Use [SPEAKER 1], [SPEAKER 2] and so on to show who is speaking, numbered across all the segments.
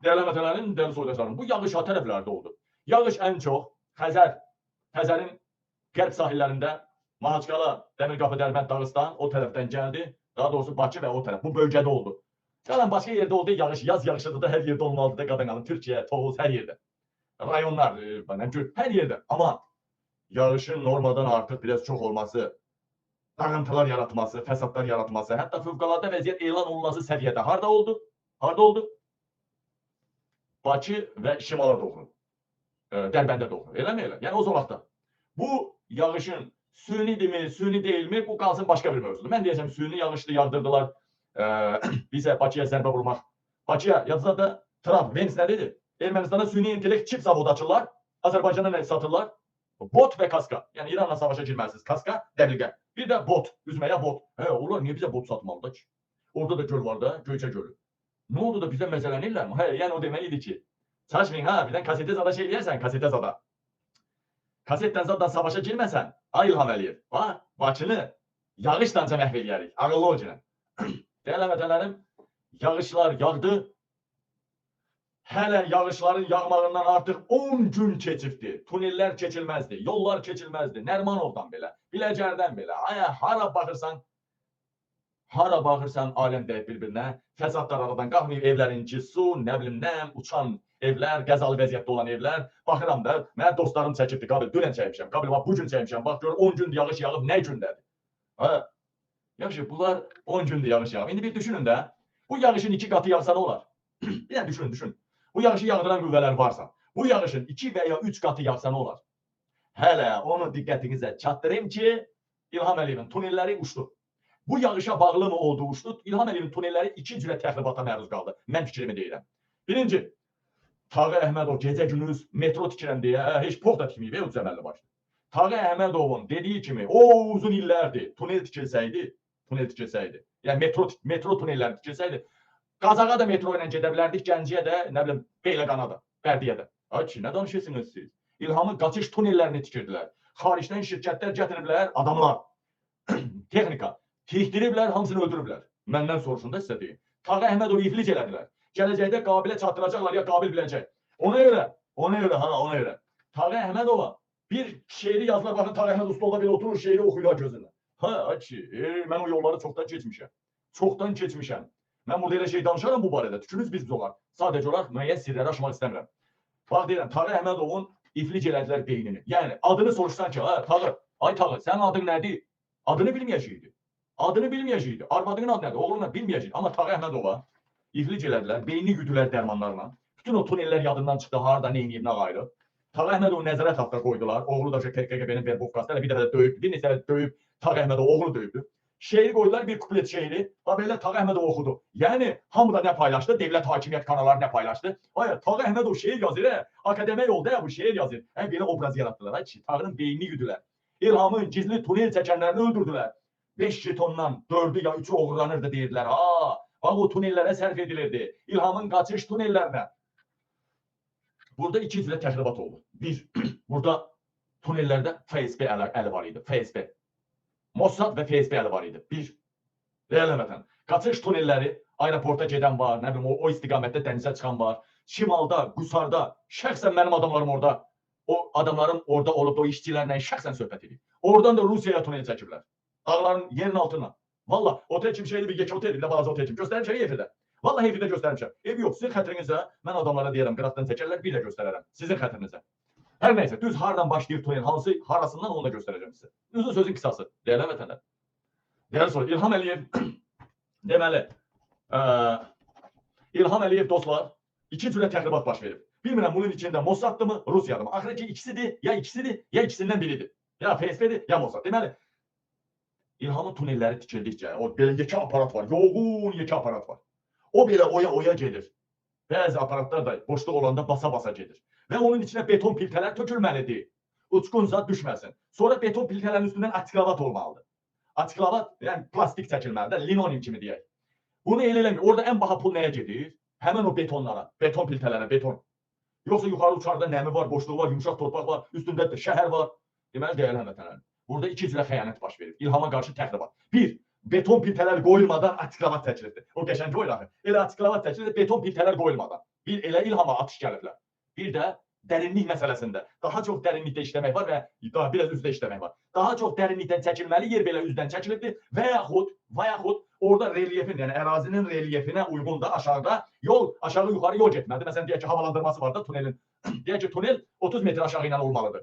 [SPEAKER 1] Dəyərli həmvətənlərim, dəyərli soydaşlarım, bu yağış ha tərəflərdə oldu. Yağış ən çox Xəzərin qərb sahillərində Mahaçqala, Dəmirqapı, Dərbənd, Dağıstan o tərəfdən gəldi. Daha doğrusu Bakı və o tərəf. Bu bölgədə oldu. Qalan başqa yerdə oldu yağış, yaz yağışıdır da hər yerdə olmalıdır da qadan qalın. Türkiyə, Tovuz hər yerdə. Rayonlar, hər yerdə. Amma yağışın normadan artıq biraz çox olması, dağıntılar yaratması, fəsadlar yaratması, hətta fövqəladə vəziyyət elan olunması səviyyədə harda oldu? Harda oldu? Bakı və şimala doğru. Dərbəndə doğru. Eləmi elə? Yəni o zolaqda. Bu yağışın sünidirmi, süni deyilmi? Bu qalsın başqa bir mövzudur. Mən deyəcəm süni yağışdı, yağdırdılar bizə Bakıya zərbə vurmaq. Bakıya yadınızda da Trump, Vance nə dedi? Ermənistana süni intellekt çip zavodu açırlar. Azərbaycana nə satırlar? Bot və kaska. Yəni İranla savaşa girməlisiniz. Kaska, dəbilqə. Bir də bot, üzməyə bot. Hə, onlar niyə bizə bot satmalıdır ki? Orada da göl var da, Göyçə gölü. Nə oldu da bizə məzələnirlərmi? Hə, yəni o demək idi ki, çaşmayın ha, birdən kasetə zada şey eləyərsən, kasetə zada. Kasetdən zaddan savaşa girməsən, ay İlham Əliyev, bax, Bakını yağışla məhv eləyərik. Ağıllı ol ginə. Dəyərli həmvətənlərim, yağışlar yağdı. Hələ yağışların yağmağından artıq 10 gün keçibdi. Tunellər keçilməzdi, yollar keçilməzdi. Nərmanovdan belə, Biləcərdən belə. Ay, hara baxırsan, hara baxırsan aləm dəyib bir-birinə. Fəsadlar aradan qalxmayıb, evlərin içi su, nə bilim nəm, uçan evlər, qəzalı vəziyyətdə olan evlər. Baxıram da, mənə dostlarım çəkibdi. Qabil, dünən çəkmişəm, qabil, bax, bu gün çəkmişəm. Bax, gör, 10 gündür yağış yağıb, nə gündədir? Hə? Yaxşı, bunlar 10 gündür yağış yağıb. İndi bir düşünün də, bu yağışın 2 qatı yağsa nə olar? Bir dənə düşünün, düşünün. Bu yağışı yağdıran qüvvələr varsa, bu yağışın 2 və ya 3 qatı yağsa nə olar? Hələ onu diqqətinizə çatdırayım ki, İlham Əliyevin tunelləri uçdu. Bu yağışa bağlı mı oldu uçdu? İlham Əliyevin tunelləri 2 cürə təxribata məruz qaldı. Mən fikrimi deyirəm. Birinci, Tağı Əhmədov gecə-gündüz metro tikirəm deyə heç pox da tikməyib, o cəməlli başlı. Tağı Əhmədovun dediyi kimi o uzun illərdir tunel tikilsəydi, yəni metro tunelləri tikilsəydi, Qazağa da metro ilə gedə bilərdik, Gəncəyə də, nə bilim, Beyləqana da, Bərdiyə də. Ay ki, nə danışırsınız siz? İlhamın qaçış tunellərini tikirdilər. Xaricdən şirkətlər gətiriblər, adamlar, texnika, tikdiriblər, hamısını öldürüblər. Məndən soruşun da sizə deyim. Tağı Əhmədovu iflic elədilər. Gələcəkdə qabilə çatdıracaqlar ya qabil biləcək. Ona görə, ona görə, ha, ona görə. Tağı Əhmədova bir şeiri yazdılar, baxın Tağı Əhmədov stolda belə oturur, şeiri oxuyurlar gözünə. Ha, ay ki, mən o yolları çoxdan keçmişəm. Çoxdan keçmişəm. Mən burada elə şey danışaram bu barədə. Tükünüz biz olar. Sadəcə olaraq müəyyən sirləri aşmaq istəmirəm. Bax deyirəm, Tağı Əhmədovun iflic elədilər beynini. Yəni adını soruşsan ki, ha, Tağı, ay Tağı, sənin adın nədir? Adını bilməyəcəkdi. Adını bilməyəcəkdi. Arvadının adı nədir? Oğlunu bilməyəcəkdi. Amma Tağı Əhmədova iflic elədilər, beynini güdülər dərmanlarla. Bütün o tunellər yadından çıxdı, harada, nə eləyib, nə ayrı. Tağı Əhmədovu nəzarət altına qoydular. Oğlu da KGB-nin verbovkası hələ bir dəfə də döyüb, bir neçə dəfə döyüb, Tağı Əhmədov oğlu döyübdü. Şeiri qoydular, bir kuplet şeiri. Ha belə Tağı Əhmədov oxudu. Yəni hamı da nə paylaşdı? Dövlət hakimiyyət kanalları nə paylaşdı? Ay Tağı Əhmədov şeir yazır, akademiya yolda bu şeir yazır. Hə belə obraz yaratdılar. Ay Tağının beynini güdülər. İlhamın gizli tunel çəkənlərini öldürdülər. 5 jetondan 4-ü ya 3-ü oğurlanırdı deyirdilər. Ha, bax o tunellərə sərf edilirdi. İlhamın qaçış tunellərinə. Burada iki cürə təxribat oldu. Bir, burada tunellərdə FSB əli var idi. FSB. Mossad və FSB əli var idi. Bir, dəyərli həmvətən, qaçış tunelləri aeroporta gedən var, nə bilim o istiqamətdə dənizə çıxan var. Şimalda, Qusarda, şəxsən mənim adamlarım orada, o adamlarım orada olub da o işçilərlə şəxsən söhbət edib. Oradan da Rusiyaya tunel çəkiblər. Dağların yerin altından. Valla otel kimi şeyli bir yekə otel, bir də balaca otel kimi. Göstərmişəm efirdə. Vallahi efirdə göstərmişəm. Ev yox, sizin xətrinizə mən adamlara deyirəm, qıraqdan çəkərlər, bir də göstərərəm. Sizin xətrinizə. Hər nəysə, düz hardan başlayır tunel, hansı, harasından onu da göstərəcəm sizə. Uzun sözün qısası, dəyərli vətənlər. Dəyərli soru, İlham Əliyev, deməli, İlham Əliyev dostlar, iki cürə təxribat baş verib. Bilmirəm, bunun içində Mossaddır mı, Rusiyadır mı? Axırı ki, ikisidir, ya ikisidir, ya ikisindən biridir. Ya FSB-dir, ya Mossad. Deməli, İlhamın tunelləri tikildikcə, o belə yekə aparat var, yoğun yekə aparat var. O belə oya-oya gedir. Bəzi aparatlar da boşluq olanda basa-basa gedir. Və onun içinə beton piltələr tökülməlidir. Uçqun zad düşməsin. Sonra beton piltələrin üstündən açıqlavat olmalıdır. Açıqlavat, yəni plastik çəkilməlidir, linoleum kimi deyək. Bunu elə eləmir. Orada ən baha pul nəyə gedir? Həmən o betonlara, beton piltələrə, beton. Yoxsa yuxarı uçarda nəmi var, boşluğu var, yumşaq torpaq var, üstündə də şəhər var. Deməli, dəyərli həmvətənlərim, burada iki cürə xəyanət baş verir. İlhama qarşı təxribat. Bir, beton piltələr qoyulmadan açıqlavat çəkilirdi. O qəşəng oyun axı. Elə açıqlavat çəkilirdi, beton piltələr qoyulmadan. Bir elə İlhama atış gəliblər. Bir də dərinlik məsələsində. Daha çox dərinlikdə işləmək var və daha biraz üzdə işləmək var. Daha çox dərinlikdən çəkilməli yer belə üzdən çəkilibdir və yaxud orada relyefin, yəni ərazinin relyefinə uyğun da aşağıda yol, aşağı yuxarı yol getməlidir. Məsələn, deyək ki, havalandırması var da tunelin. Deyək ki, tunel 30 metr aşağı ilə olmalıdır.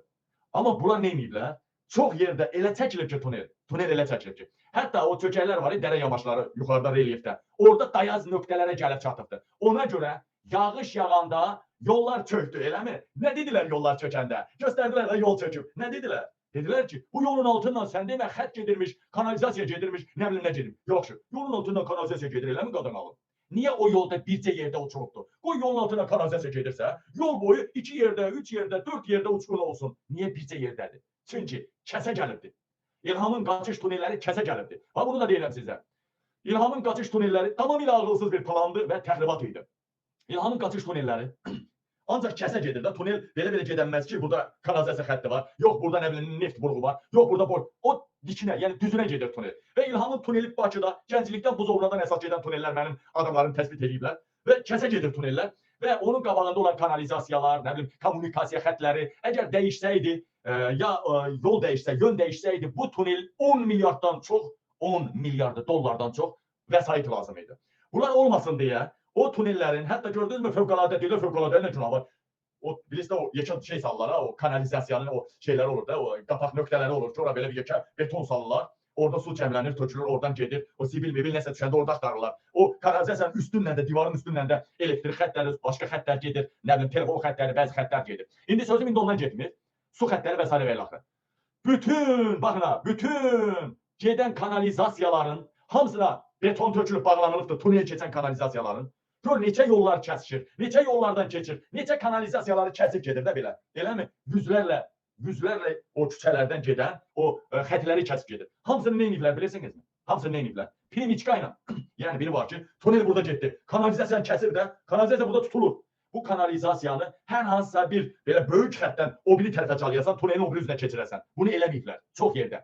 [SPEAKER 1] Amma bunlar nə ediblər? Çox yerdə elə çəkilib ki, tunel elə çəkilib ki. Hətta o çökəklər var, dərə yamaçları yuxarıda relyefdə. Orada dayaz nöqtələrə gəlib çatıbdır. Ona görə yağış yağanda yollar çöktü, eləmi? Nə dedilər yollar çökəndə? Göstərdilər də yol çöküb. Nə dedilər? Dedilər ki, bu yolun altından sən demə xətt gedirmiş, kanalizasiya gedirmiş, nə bilim nə gedir. Yaxşı, yolun altından kanalizasiya gedir, eləmi qadan alın? Niyə o yolda bircə yerdə uçurubdur? Qoy yolun altına kanalizasiya gedirsə, yol boyu 2 yerdə, 3 yerdə, 4 yerdə uçqun olsun. Niyə bircə yerdədir? Çünki kəsə gəlibdir. İlhamın qaçış tunelləri kəsə gəlibdir. Və bunu da deyirəm sizə. İlhamın qaçış tunelləri tamamilə ağılsız bir plandı və təxribat idi. İlhamın qaçış tunelləri ancaq kəsə gedir də, tunel belə-belə gedənməz ki, burada kanalizasiya xətti var, yox burada nə bilim neft buruğu var, yox burada bor. O dikinə, yəni düzünə gedir tunel. Və İlhamın tuneli Bakıda, Gənclikdən Buzovnadan əsas gedən tunellər mənim adamlarım təsbit ediblər və kəsə gedir tunellər və onun qabağında olan kanalizasiyalar, nə bilim kommunikasiya xəttləri əgər dəyişsəydi, ya yol dəyişsə, yön dəyişsəydi, bu tunel 10 milyarddan çox, 10 milyard dollardan çox vəsait lazım idi. Bunlar olmasın deyə o tunellərin, hətta gördünüzmü fövqəladə deyirlər, fövqəladə nə günah var? O, bilirsiniz o yekə şey salırlar, ha, o kanalizasiyanın o şeyləri olur da, o qapaq nöqtələri olur ki, ora belə bir yekə beton salırlar. Orada su cəmlənir, tökülür, oradan gedir. O sibil mibil nəsə düşəndə orada axtarırlar. O kanalizasiyanın üstündən də, divarın üstündən də elektrik xəttləri, başqa xəttlər gedir, nə bilim telefon xəttləri, bəzi xəttlər gedir. İndi sözüm indi ondan getmir. Su xəttləri və sairə və ilaxır. Bütün, baxın ha, bütün gedən kanalizasiyaların hamısına beton tökülüb bağlanılıbdır, tunel keçən kanalizasiyaların. Gör neçə yollar kəsişir, neçə yollardan keçir, neçə kanalizasiyaları kəsib gedir də belə. Eləmi? Yüzlərlə o küçələrdən gedən o xətləri kəsib gedir. Hamısını nə ediblər bilirsinizmi? Hamısını nə ediblər? Primiçka ilə. Yəni biri var ki, tunel burada getdi. Kanalizasiyanı kəsir də, kanalizasiya burada tutulur. Bu kanalizasiyanı hər hansısa bir belə böyük xətdən o biri tərəfə çalayasan, tunelin o biri üzünə keçirəsən. Bunu eləməyiblər çox yerdə.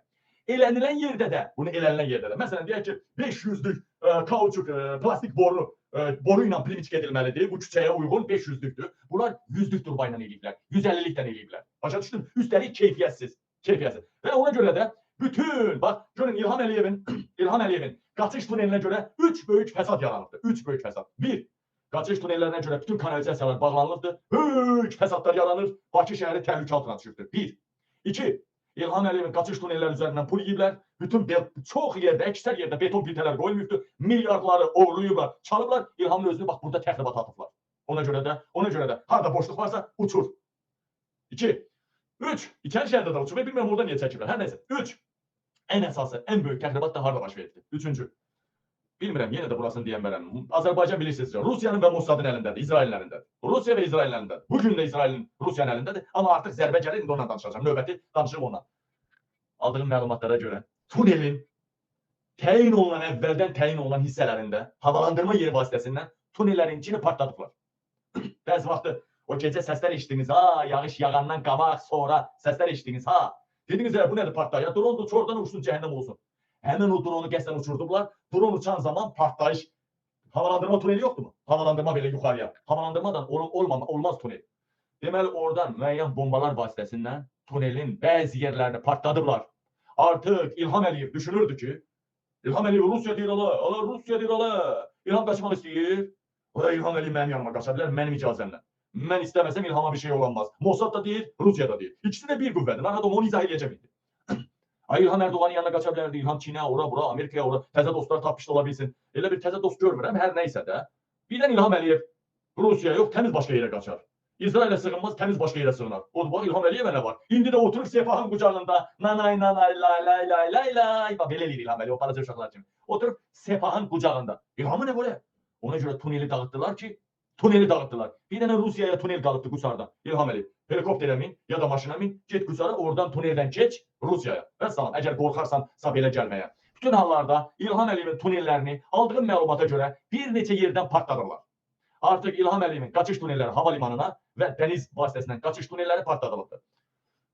[SPEAKER 1] Elənilən yerdə də, bunu elənilən yerdə də. Məsələn, deyək ki, 500-lük kauçuk, plastik boru, boru ilə primiçka edilməlidir. Bu küçəyə uyğun 500-lükdür. Bunlar 100-lük turba ilə eləyiblər, 150-likdən eləyiblər. Başa düşdün? Üstəlik keyfiyyətsiz, keyfiyyətsiz. Və ona görə də bütün, bax, görün İlham Əliyevin qaçış tunelinə görə 3 böyük fəsad yaranıbdır. 3 böyük fəsad. 1. Qaçış tunellərinə görə bütün kanalizasiyalar bağlanılıbdır. Böyük fəsadlar yaranır. Bakı şəhəri təhlükə altına düşübdür. 1. 2. İlham Əliyevin qaçış tunelləri üzərindən pul yeyiblər. Bütün çox yerdə, əksər yerdə beton plitələr qoyulmuyubdur. Milyardları oğurlayıblar, çalıblar. İlhamın özünü bax burada təxribat atıblar. Ona görə də harda boşluq varsa uçur. 2. 3. İçəri şəhərdə də uçur. Bilmirəm orada niyə çəkiblər. Hər nəysə. 3. Ən əsası, ən böyük təxribat da harda baş veribdir. 3. Bilmirəm, yenə də burasını deyənmərəm. Azərbaycan bilirsiniz, Rusiyanın və Mossadın əlindədir, İsrailin əlindədir. Rusiya və İsrailin əlindədir. Bugün də İsrailin, Rusiyanın əlindədir. Amma artıq zərbə gəlir, indi ondan danışacağam. Növbəti danışığım ondan. Aldığım məlumatlara görə tunelin təyin olunan, əvvəldən təyin olunan hissələrində havalandırma yeri vasitəsindən tunellərin içini partladıblar. Bəzi vaxtı o gecə səslər eşitdiniz, ha, yağış yağandan qabaq, sonra səslər eşitdiniz, ha. Dediniz, bu nədir partlayış? Ya, drone da uçur, uçsun, cəhənnəm olsun. Həmin o dronu qəsdən uçurdular. Drone uçan zaman partlayış, havalandırma tuneli yoxdur mu? Havalandırma belə yuxarıya. Havalandırmadan olmaz tunel. Deməli, oradan müəyyən bombalar vasitəsindən tunelin bəzi yerlərini partladıblar. Artıq İlham Əliyev düşünürdü ki, İlham Əliyev Rusiya deyir ala, ala Rusiya deyir ala. İlham qaçmaq istəyir. O da İlham Əliyev mənim yanıma qaça bilər, mənim icazəmlə. Mən istəməsəm İlhama bir şey olanmaz. Mossad da deyir, Rusiya da deyir. İkisi də bir qüvvədir. Narahat olma, onu izah eləyəcəm indi. Ay, İlham Erdoğan'ın yanına qaça bilərdi, İlham Çinə, ora, bura, Amerikaya, ora, təzə dostlar tapmış ola bilsin. Elə bir təzə dost görmürəm, hər nəysə də. Birdən İlham Əliyev Rusiya yox, təmiz başqa yerə qaçar. İsrailə sığınmaz, təmiz başqa yerə sığınar. O bax, İlham Əliyevə nə var? İndi də oturub Sepahın qucağında, nanay, nanay, lay, lay, lay, lay, lay. Bax, belə eləyir İlham Əliyev, o balaca uşaqlar kimi. Oturub Sepahın qucağında. İlhamı nə var? Ona görə tuneli dağıtdılar ki, tuneli dağıtdılar. Bir dənə Rusiyaya tunel qalıbdı Qusarda. İlham Əliyev, helikopterə min, ya da maşına min, get Qusara, oradan tuneldən keç Rusiyaya. Vəssalam, əgər qorxarsan belə gəlməyə. Bütün hallarda İlham Əliyevin tunellərini aldığım məlumata görə bir neçə yerdən partladırlar. Artıq İlham Əliyevin qaçış tunelləri havalimanına və dəniz vasitəsindən qaçış tunelləri partladılıbdır.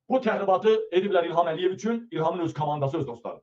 [SPEAKER 1] Bu təxribatı ediblər İlham Əliyev üçün, İlhamın öz komandası, öz dostları.